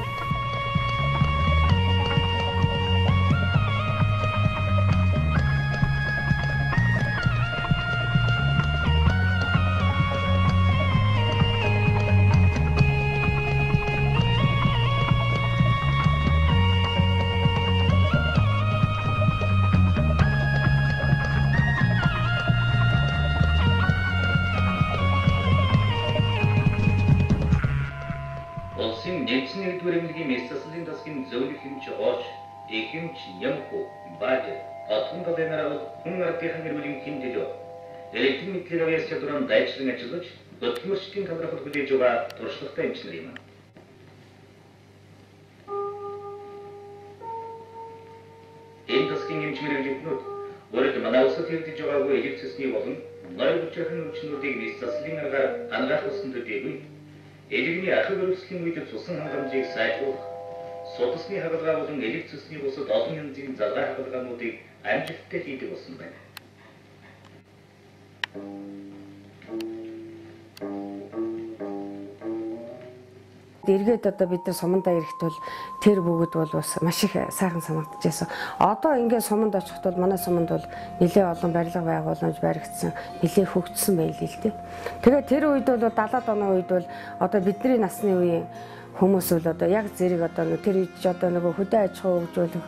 Дайчлан ажиллаж Хөдөлмөрчдийн талархал хүлээж байгаа туршлагатай эмч нар юм. Энэ засгийн эмч мэргэжилтнүүд урд манай улсад хэрэгжиж байгаагүй элэг цэсний болон ноёр бучрахын өвчнүүдийг нийт заслын аргаар анагаах болсон төдийгүй элэгний ахуй өрөвслийн үед цусан хангамжийг сайжруулах, судасны хагалгаа болон элэг цэсний бусад олон янзын залгай хагалгаануудыг амжилттай хийдэг болсон байна. Эргээд одоо бид нар сумандаа ирэхэд бол тэр бүгд бол бас маш их сайхан санагдчихсан. Одоо ингээд суманд очиход бол манай суманд бол нэлээ олон барилга байгууламж баригдсан, нэлээ хөгжсөн байлээ л дээ. Тэгээд тэр үед бол 70-аад оны үед бол одоо бидний насны үеийн хүмүүс бол одоо яг зэрэг одоо тэр үед ч одоо нөгөө хөдөө аж ахуй хөгжүүлэх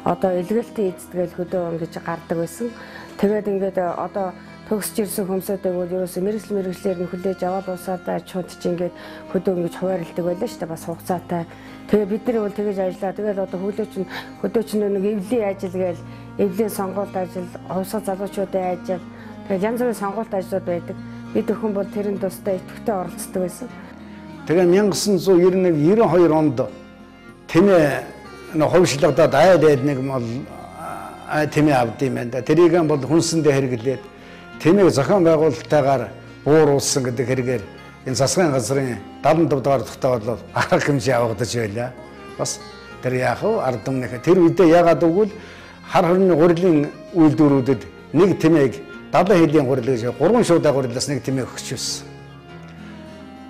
одоо элгэлтийн эзэдгээл хөдөө он гэж гардаг байсан. Тэгээд ингээд одоо төгсөж ирсэн хүмүүсүүдийг бол ерөөсөө мэргэжлээр нь хүлээж аваад улсаад аж ахуйд чи ингээд хөдөө ингэж хуваарлдаг байлаа шүү дээ, бас хугацаатай. Тэгээ бид нар бол тэгэж ажиллаа. Тэгэл одоо хөдөө чинь нэг эвлийн ажил гээл эвлийн сонгуульд ажил, хувьсгал залуучуудын ажил, тэгэл янз бүрийн сонгуульд ажлууд байдаг. Бид өхөн бол тэрэн тусдаа идэвхтэй оролцдог байсан. Тэгээ 1991 92 онд тэмээ хувьшлагдаад айл нэг мол тэмээ авд юм байна да. Тэрийг бол хүнсэндээ хэрэглээд тэмээг зохион байгуулалттайгаар бууруулсан гэдэг хэрэгээр энэ засгийн газрын 75 дугаар тухтай бол арга хэмжээ авагдаж байлаа. Бас тэр яах вэ? Ард түмнийхээ тэр үедээ яагаад гэвэл хар хорны гурилын үйлдвэрүүдэд нэг тэмээг 70 хилийн гурил гэж 3 шуудаа гурилаас нэг тэмээг өгч байсан.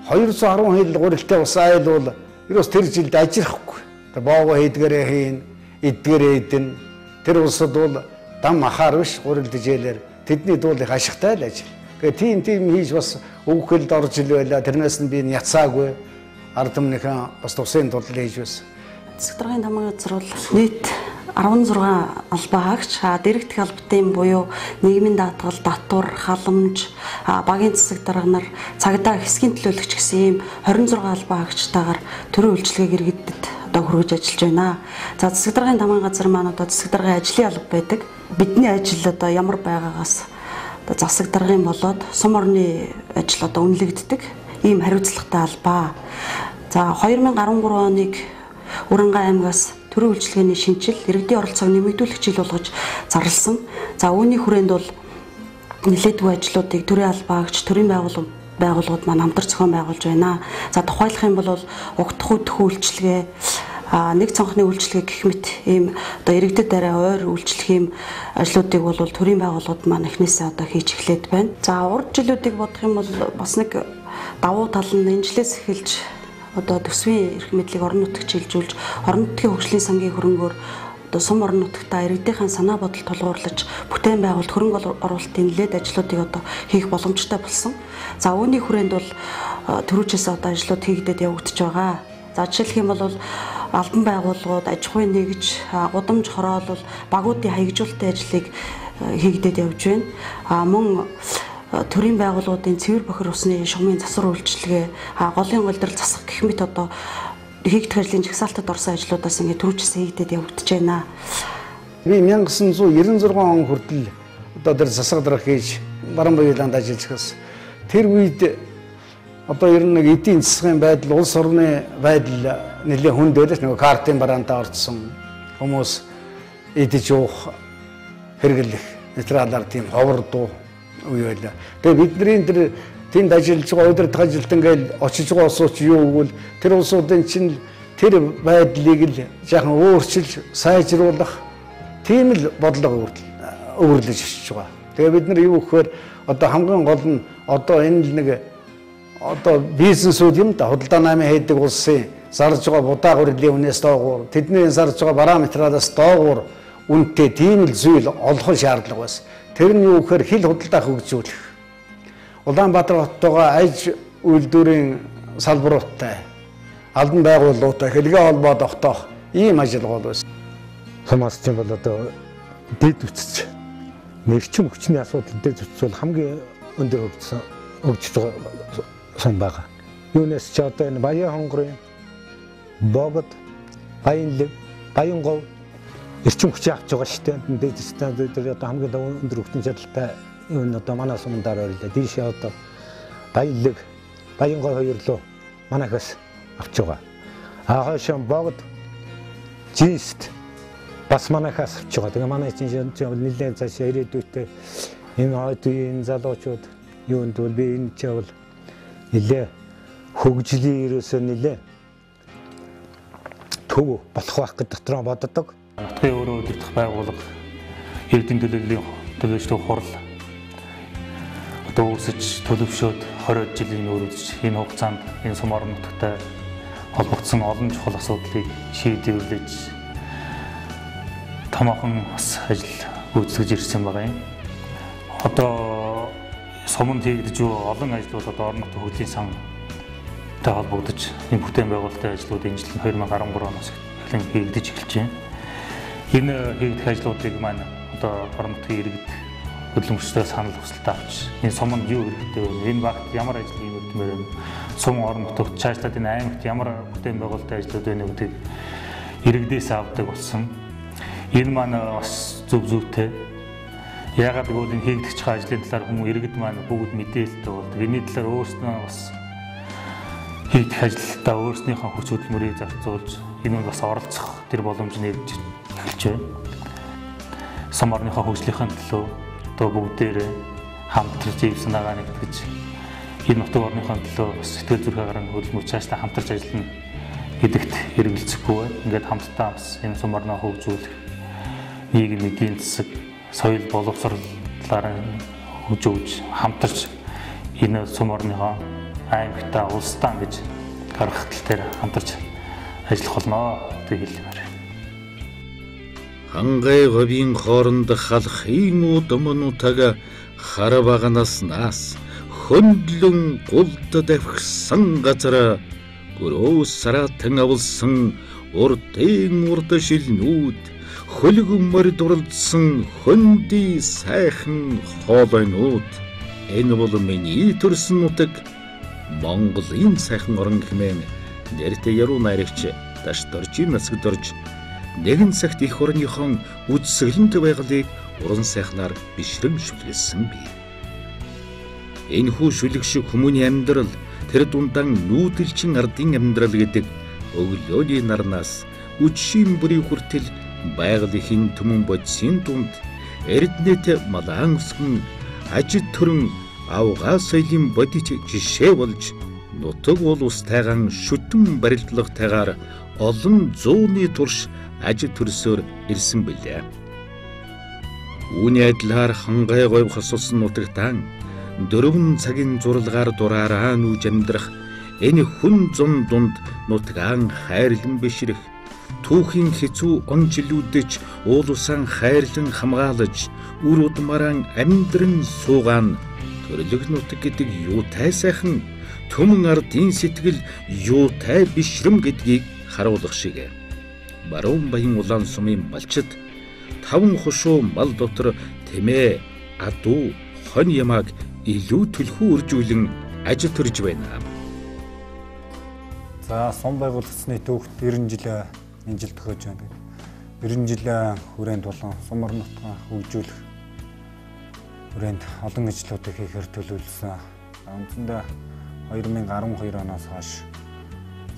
210 хил гурилтай ус айл бол ерөөс тэр жилд ажирахгүй. Тэр боогоо хийдгээрээ хийн, эдгээрээ идэн. Тэр улсад бол дам ахаар биш гурил дижээлэр тэдний дуулах их ашигтай л ажил. Тэгээ тийм хийж бас өгөхөлд орж ил байла. Тэрнээс нь би яцаагүй. Ард түмнийхэн бас тусын тулд хийж байсан. Засаг даргын тамгын газар бол нийт 16 албаа хаагч, дэрэгдэх албатын буюу нийгмийн даатгал, татвар, халамж, багийн засаг дарга нар, цагдаа, хэсгийн төлөөлөгч гэсэн ийм 26 албаа хаагчтайгаар төрийн үйлчилгээг иргэдэд одоо хүргэж ажиллаж байна. За засаг даргын тамгын газар маань одоо засаг даргын ажлын алба байдаг. Бидний ажил одоо ямар байгаагаас одоо засаг даргын болоод сум орны ажил одоо үнэлэгддэг ийм хариуцлагатай албаа. За 2013 оныг Уранга аймгаас төрийн үйлчилгээний шинжил, иргэдийн оролцоог нэмэгдүүлэх жил болгож зарласан. За үүний хүрээнд бол нэлээдгүй ажлуудыг төрийн албаагч, төрийн байгууллагууд маань хамтар зохион байгуулж байна. За тухайлах юм бол угтах үдэх үйлчилгээ, нэг цонхны үйлчилгээ гэх мэт ийм одоо иргэдэд арай ойр үйлчлэх ийм ажлуудыг бол төрийн байгууллагууд маань эхнээсээ одоо хийж эхлээд байна. За урд жилүүдийг бодох юм бол бас нэг давуу тал нь энэ жилээс эхэлж одоо төсвийн эрх мэдлийг орон нутагт шилжүүлж, орон нутгийн хөгжлийн сангийн хөрөнгөөр одоо сум орон нутагтаа иргэдийнхэн санаа бодол тулгуурлаж, бүтээн байгуулалт, хөрөнгө оруулалтын нэлээд ажлуудыг одоо хийх боломжтой болсон. За үүний хүрээнд бол түрүүчээс одоо ажлууд хийгдээд явагдаж байгаа. За жишээлх юм бол албан байгууллагууд, аж ахуйн нэгж, гудамж хороолол, багуудын хаягжуулалтын ажлыг хийгдээд явж байна. Мөн төрийн байгууллагуудын цэвэр бохир усны шугамын засвар үйлчилгээ, голын голдрол засах гэх мэт одоо хийгдэх ажлын жагсаалтад орсон ажлуудаас ингээд түрүүчсэн хийгдээд явагдаж байна. Би 1996 он хүртэл одоо тэр засаг дарга хийж Баруун-Баялаанд ажиллаж байсан. Тэр үед одоо ер нь нэг эдийн засгийн байдал, улс орны байдал нэлээд хүнд байлаа ш. Нөгөө картын бараантаа орцсон хүмүүс идэж уух, хэрэглэх материалаар тийм ховордуу үе байлаа. Тэгээ бидний тэр тэнд ажиллаж байгаа удирдах ажилт ингээл очиж байгаа улсууд юу гэвэл тэр улсуудын чинь тэр байдлыг л жаахан өөрчилж сайжруулах тийм л бодлого өвөрлөж очиж байгаа. Тэгээ бид нар юу гэхээр одоо хамгийн гол нь одоо энэ л нэг одоо бизнесүүд юм да, худалдаа намын хийдэг улсын зарж байгаа будаа гурилын үнээс доогуур, тэдний зарж байгаа бараа материалаас доогуур үнэтэй тийм л зүйл олох шаардлага байсан. Тэр нь юу гэхээр хил худалдаа хөгжүүлэх. Улаанбаатар хоттойгоо аж үйлдвэрийн салбаруудтай, албан байгууллагуудтай хэлгээ холбоо тогтоох ийм ажил гол байсан. Сумаас чинь бол одоо дэд үтсч нэрчим хүчний асуудал дэд үтс бол хамгийн өндөр хөгжиж байгаа сум байгаа. Юунаас ч одоо энэ Баян хонгорын Богод, Баянлэг, Баянгов эрчим хүч авч байгаа шүү дээ. Дэд үтстэй одоо хамгийн өндөр хүчин чадалтай юу н одоо манай сумандаар орлоо. Дийшээ одоо Баянлаг, Баянгой хоёр руу манайхаас авч байгаа. А хойшоо Богд, Жинст бас манайхаас авч байгаа. Тэгээ манай чинь нэлээд цаашаа ирээдүйдээ энэ хойд үеийн залуучууд юунд бол би энэ ч бол нэлээ хөгжлийн ерөөсөө нэлээ төв болох байх гэдэг дотроо боддог. Нутгийн өөрөө удирдах байгууллага иргэдийн төлөөллийн төлөөчдөө хурал одоо үүсэж төлөвшөөд 20 жилийн өөрөдөж энэ хугацаанд энэ сум орон нутагтай холбогдсон олон чухал асуудлыг шийдвэрлэж томоохон бас ажил гүйцэтгэж ирсэн байгаа юм. Одоо суманд хийгдэж буй олон ажлууд одоо орон нутгийн хөгжлийн сантай холбогдож энэ бүтээн байгуулалтын ажлууд энэ жил 2013 оноос эхлэн хийгдэж эхэлж байна. Энэ хийгдэх ажлуудыг маань одоо орон нутгийн иргэд хөдөлмөрчдөө санал хүсэлт авч энэ суманд юу хэрэгтэй вэ? Энэ багт ямар ажил хиймээр вэ? Сум орон нутагт цаашлаад энэ аймагт ямар бүтээн байгуулалтын ажлууд байна гэдгийг иргэдээс авдаг болсон. Энэ маань бас зөв зүйтэй. Яагаад гэвэл энэ хийгдэх байгаа ажлын талаар хүмүүс иргэд маань бүгд мэдээлэлтэй болдог. Энэний талаар өөрснөө бас хийгдэх ажилдаа өөрснийхөө хүч хөдөлмөрийг зарцуулж энэ нь бас оролцох тэр боломж нэгж эхэлж байна. Сум орныхоо хөгжлийнхэн төлөө одоо бүгдээрээ хамтарч ив санаагаа нэгтгэж энэ нутаг орныхоо төлөө сэтгэл зүрхээ гарan хөдөлмөр цаашлаа хамтарч ажиллана гэдэгт эргэлзэхгүй байна. Ингээд хамтдаа бас энэ сум орноо хөгжүүлэх нийгэм эдийн засаг, соёл боловсролоор хөгжүүлж хамтарч энэ сум орныхоо аймагтаа улсдаа гэж гаргах тал дээр хамтарч ажиллах болно гэж хэлмээр. Хангай говийн хооронд халахын удам нутаг хар баганаас нас хөндлөн гулд давхсан газар гөрөө саратан авалсан урдын урд шилнүүд хөлгөн морь дурлдсан хөндөй сайхан хоолойнууд энэ бол миний төрсөн нутаг Монголын сайхан орон хэмээн нэртэй яруу найрагч Дашдоржийн Насагдорж нэгэн цагт эх орныхон үзэсгэлэнтэй байгалыг уран сайхнаар бишрэн шүлгэлсэн бий. Энэхүү шүлэг шиг хүмүүний амьдрал тэр дундаан нүүдэлчин ардын амьдрал гэдэг өглөөний нарнаас үдшийн бүрийн хүртэл байгалийн түмэн бодисын дунд Эрдэнэт малаан өсгөн ажид төрөн авгаа соёлын бодит жишээ болж нутаг уул устайгаан шүтэн барилдлагатайгаар олон зууны турш ажид төрсөөр ирсэн билээ. Үүний адилаар Хангай говь хосолсон нутагтаан 4 цагийн зурлагаар дураараа нүүж амьдрах энэ хүн зун дунд нутгаан хайрлан бишрэх түүхийн хэцүү он жилүүдэд уул усаан хайрлан хамгаалаж үр удмаараа амьдран суугаан төрөлх нутаг гэдэг юутай сайхан түмэн ардын сэтгэл юутай бишрэм гэдгийг харуулах шиг. Баруун Баян улаан сумын малчид 5 хошуу мал дотор тэмээ, адуу, хонь ямааг илүү түлхүү үржүүлэн ажил төрж байна. За сум байгуулагдсны түүхт 90 жил энэ жил тохиож байна. 90 жилийн хүрээнд болон сум орон нутгаа хөгжүүлэх хүрээнд олон ажлуудыг хийхээр төлөвлөсөн. Үндсэндээ 2012 оноос хойш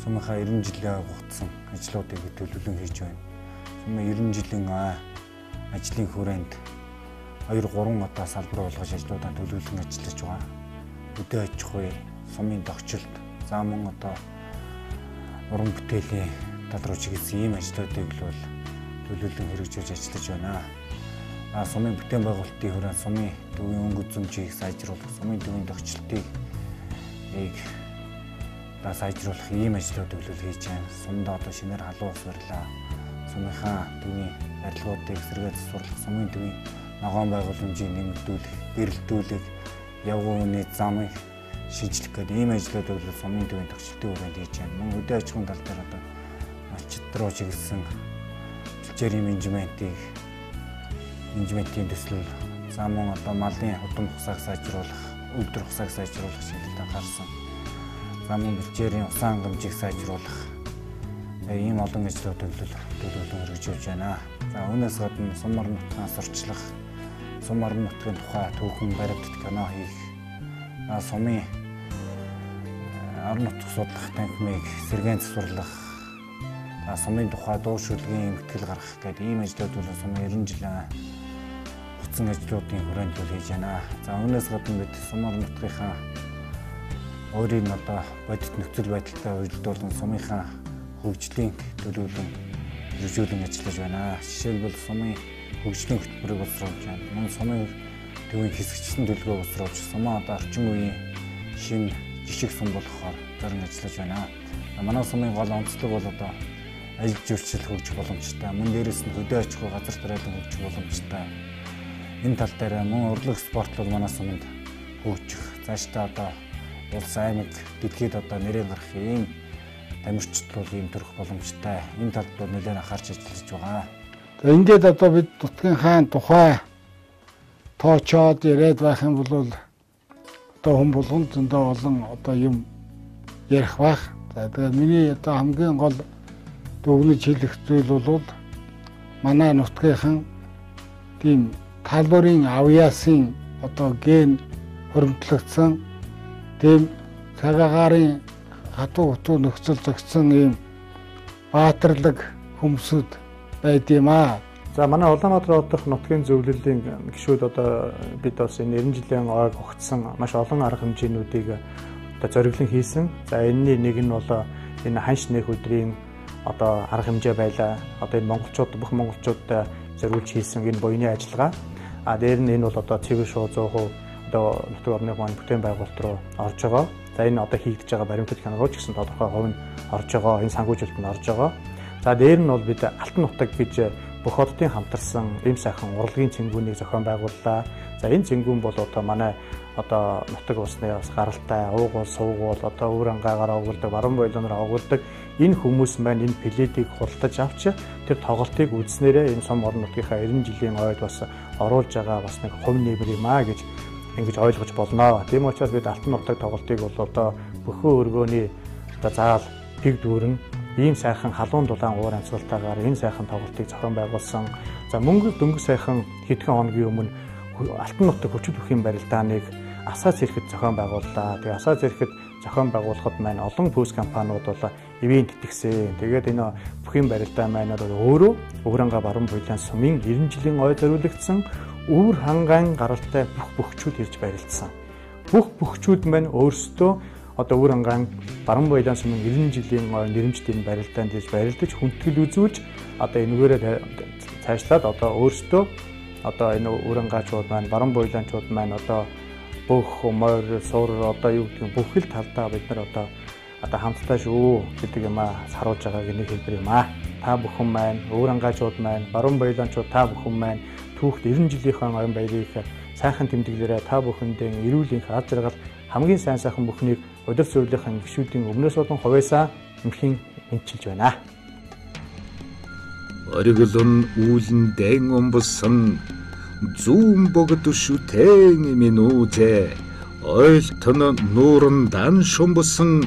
сумынхаа 90 жилээ гутсан ажлуудыг төлөвлөн хийж байна. Сумын 90 жилийн ажлын хүрээнд 2 3 удаа салбар болгож ажлуудаа төлөвлөн ажиллаж байгаа. Өдөө аж ахуй, сумын тогтчлт, за мөн одоо уран бүтээлийн тал руу чиглэсэн ийм ажлуудыг л бол төлөвлөн хэрэгжүүлж ажиллаж байна. Сумын бүтээн байгуулалтын хүрээнд сумын төвийн өнгө үзэмжийг сайжруулах, сумын төвийн тогтчлтыг сайжруулах ийм ажлуудыг л хийж байна. Сумд одоо шинээр халуун ус барилаа. Сумынхаа төвийн барилгуудыг сэргээд засварлах, сумын төвийн ногоон байгууламжийг нэмэгдүүлэх, гэрэлтүүлэх, явган үний замыг шинжлэх гэдэг ийм ажлуудыг л сумын төвийн тогтчлтын хүрээнд хийж байна. Мөн өдөө аж ахуйн тал дээр одоо малчид руу чиглэсэн бэлчээрийн менежментийн төсөл, за мөн одоо малын худам ухсааг сайжруулах, үйлдвэр ухсааг сайжруулах чиглэлд анхаарсан. За мөн бэлчээрийн усан хангамжийг сайжруулах ийм олон ажлуудыг төлөвлөн хэрэгжүүлж байна. За үүнээс гадна сум орон нутгаа сурчлах, сум орон нутгийн тухай түүхэн баримтат кино хийх, сумын Орон нутг судлах танхимыг сэргээн засварлах, сумын тухай дуу шүлгийн эмтгэл гаргах гэдэг ийм ажлууд бол сумын 90 жилийн хуцсан ажлуудын хүрээнд бол хийж байна. За үүнээс гадна бид сум орон нутгийнхаа өөрийн одоо бодит нөхцөл байдалтай уялдуулан сумынхаа хөгжлийн төлөвлөн хэрэгжүүлэн ажиллаж байна. Жишээлбэл сумын хөгжлийн хөтөлбөрийг боловсруулж байна. Мөн сумын төвийн хэсэгчлэн төлөвлөгөө боловсруулж сумаа одоо орчин үеийн шинэ жишг сум болохоор зорин ажиллаж байна. Манай сумын гол онцлог бол одоо ажил зөрчил хөгжих боломжтой. Мөн дээрээс нь хөдөө аж ахуй газар тариалан хөгжих боломжтой. Энэ тал дээр мөн урлаг спорт бол манай суманд хөгжих, цаашдаа одоо улс аймаг дэлхийд одоо нэрээ гарах ийм тамирчид бол ийм төрөх боломжтой. Энэ талд бол нэлээд анхаарч ажиллаж байгаа. За ингээд одоо бид нутгийн хаан тухай тоочоод яриад байх юм бол одоо хүн болгон зөндөө олон одоо юм ярих байх. За тэгээд миний одоо хамгийн гол дүгнэж хэлэх зүйл бол манай нутгийнхан тийм талбарын авьяасын одоо ген хөрөмтлөгдсөн тийм цаг агаарын хатуу хутуу нөхцөл зохицсон ийм баатарлаг хүмүүсүүд байд юм аа. За манай Улаанбаатар хотын нутгийн зөвлөлийн гишүүд одоо бид бас энэ 90 жилийн ойг огцсон маш олон арга хэмжээнүүдийг одоо зориглон хийсэн. За энэний нэг нь бол энэ ханш нэх өдрийн одоо арга хэмжээ байлаа. Одоо энэ монголчууд бүх монголчуудад зориулж хийсэн энэ буяны ажиллагаа. А дээр нь энэ бол одоо цэвэр шуу 100% одоо нутаг орны маань бүтээн байгуулалт руу орж байгаа. За энэ одоо хийгдэж байгаа баримтат кино руу ч гэсэн тодорхой хувь нь орж байгаа. Энэ санхүүжилтэнд орж байгаа. За дээр нь бол бид Алтан нутаг гэж бүх хотын хамтарсан ийм сайхан урлагийн цэнгүүнийг зохион байгууллаа. За энэ цэнгүүн бол одоо манай одоо нутаг усны бас гаралтай уугуул суугуул одоо өвөр ангаагаар овгуулдаг, баруун бойлоноор овгуулдаг энэ хүмүүс маань энэ пледийг худалдаж авч тэр тоглолтыг үзснээрээ энэ сум орон нутгийнхаа 90 жилийн ойд бас оруулж байгаа бас нэг хувь нэмэр юм аа гэж ингэж ойлгож болно. Тийм учраас бид Алтан нутаг тоглолтыг бол одоо бөхөө өргөөний одоо заал пиг дүүрэн ийм сайхан халуун дулаан уур амьсгалтайгаар энэ сайхан тоглолтыг зохион байгуулсан. За мөнгө дөнгөж сайхан хэдхэн хоногийн өмнө Алтан нутаг хүчит бүхийн барилдааныг асаа цэрхэд зохион байгууллаа. Тэгээ асаа цэрхэд зохион байгуулахад маань олон пүүс компаниуд бол ивент итгэсэн. Тэгээд энэ бүхийн барилдаа маань бол өөрөө Өвөр-Ангаа баруун буйлан сумын 90 жилийн ой зориулагдсан өвөр хангаан гаралтай бүх бөхчүүд ирж барилдсан. Бүх бөхчүүд маань өөрсдөө одоо өвөр ангаан баруун буйлан сумын 90 жилийн ой нэрэмжт энэ барилдаанд ирж барилдаж хүндэтгэл үзүүлж одоо энэгээрээ цаашлаад одоо өөрсдөө одоо энэ өвөр ангаачууд маань баруун буйлаанчууд маань одоо бүх морь сур одоо юу гэдэг нь бүх л талдаа бид нар одоо хамтдаа шүү гэдэг юм аа харуулж байгааг нэг хэлбэр юм аа. Та бүхэн маань өвөр ангаачууд маань баруун баялаанчууд та бүхэн маань түүхт 90 жилийнхаа оюун баярыг сайхан тэмдэглээрээ та бүхэндээ эрүүл энх аз жаргал хамгийн сайн сайхан бүхнийг өдөр зөвлөхийн гишүүдийн өмнөөс болон хувьяасаа эмхийн мэдчилж байна. Ориглон үүлэн дэн умбсан зүүн богд шүтэн минүүзэ ойлтон нууран дан шумбсан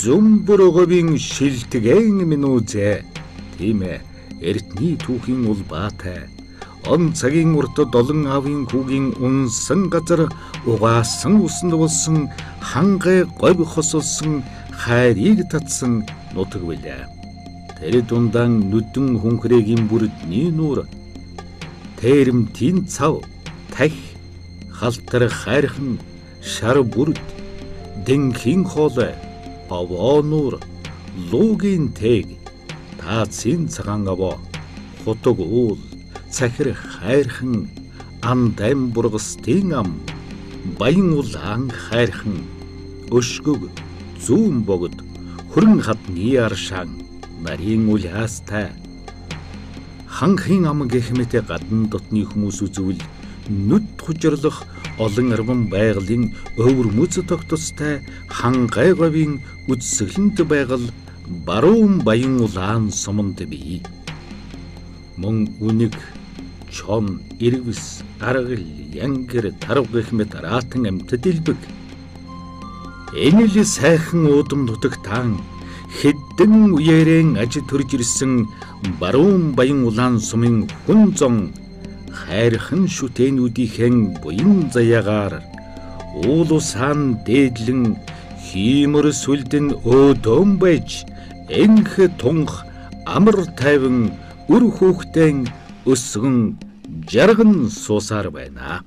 зөмбөр говийн шилтгэн минүүзэ. Тийм ээ, эртний түүхийн улбаатай он цагийн урт долон аавын хүүгийн унсан газар угаасан усанд болсон хангай говь хосолсон хайрыг татсан нутаг билээ. Тэр дундаан нүдэн хүнхрэгийн бүрдний нуур тэрэмтийн цав тах халтар хайрхан шар бүрд дэнхийн хоолой овоо нуур луугийн тэг таацын цагаан аваа хутаг уул цахир хайрхан андам бургастын ам баян улаан хайрхан өшгөг зүүн богд хөрөн хадны аршаан нарийн улаастай ханхын ам гэх мэт гадна дотны хүмүүс үзвэл нүд хужирлах олон арван байгалийн өвөр мөц тогтцтой хангай говийн үдсгэлэнт байгаль баруун баян улаан суманд бий. Мөн үнэг чон ирвэс аргал янгэр тарв гэх мэт араатан амьтад элбэг. Энэ л сайхан уудам нутагтаан хэдэн үеэрэн аж төрж ирсэн баруун баян улаан сумын хүн зон хайрхан шүтээнүүдийнхэн буян заяагаар уул усаан дээдлэн Хиймөр сүлдэн өөдөөн байж энх тунх амар тайван үр хүүхдэн өсгөн жарган суусаар байна.